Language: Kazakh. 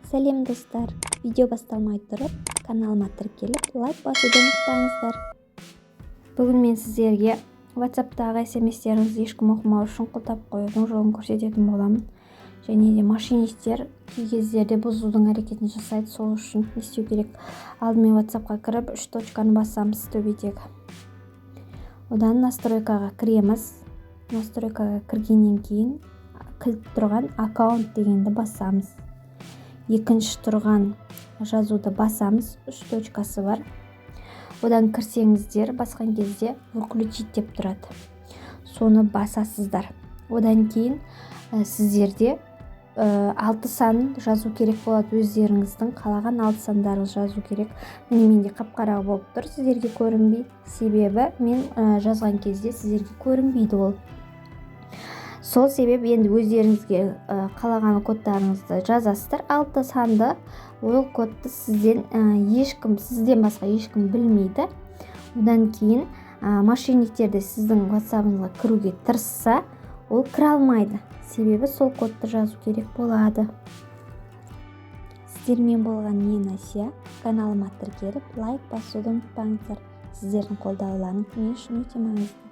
Сәлем, достар! Видео басталмай тұрып, каналыма тіркеліп, лайк басуды ұмытпаңыздар. Бүгін мен сіздерге WhatsAppтағы смстеріңізді ешкім оқымау үшін құлыптап қоюдың жолын көрсететін боламын. Және де мошенниктер кей кездерде бұзудың әрекетін жасайды. Сол үшін не істеу керек? Алдымен WhatsAppқа кіріп, үш точканы басамыз төбедегі. Одан настройкаға кіреміз. Настройкаға кіргеннен кейін кілт тұрған «Аккаунт» дегенді басамыз. Екінші тұрған жазуды басамыз, үш точкасы бар. Одан кірсеңіздер, басқан кезде «Выключить» деп тұрады, соны басасыздар. Одан кейін сіздерде алты сан жазу керек болады. Өздеріңіздің қалаған алты сандарыңызды жазу керек. Міне, менде қап-қара болып тұр, сіздерге көрінбей, себебі мен жазған кезде сіздерге көрінбейді ол. Сол себеп енді өздеріңізге қалаған кодтарыңызды жазасыздар, алты санды. Ол кодты сізден ешкім, сізден басқа ешкім білмейді. Одан кейін мошенниктер де сіздің ватсабыңызға кіруге тырысса, ол кіре алмайды, себебі сол кодты жазу керек болады. Сіздермен болған мен, Әсия. Каналыма тіркеліп, лайк басуды ұмытпаңыздар. Сіздердің қолдауларыңыз мен үшін өте маңызды.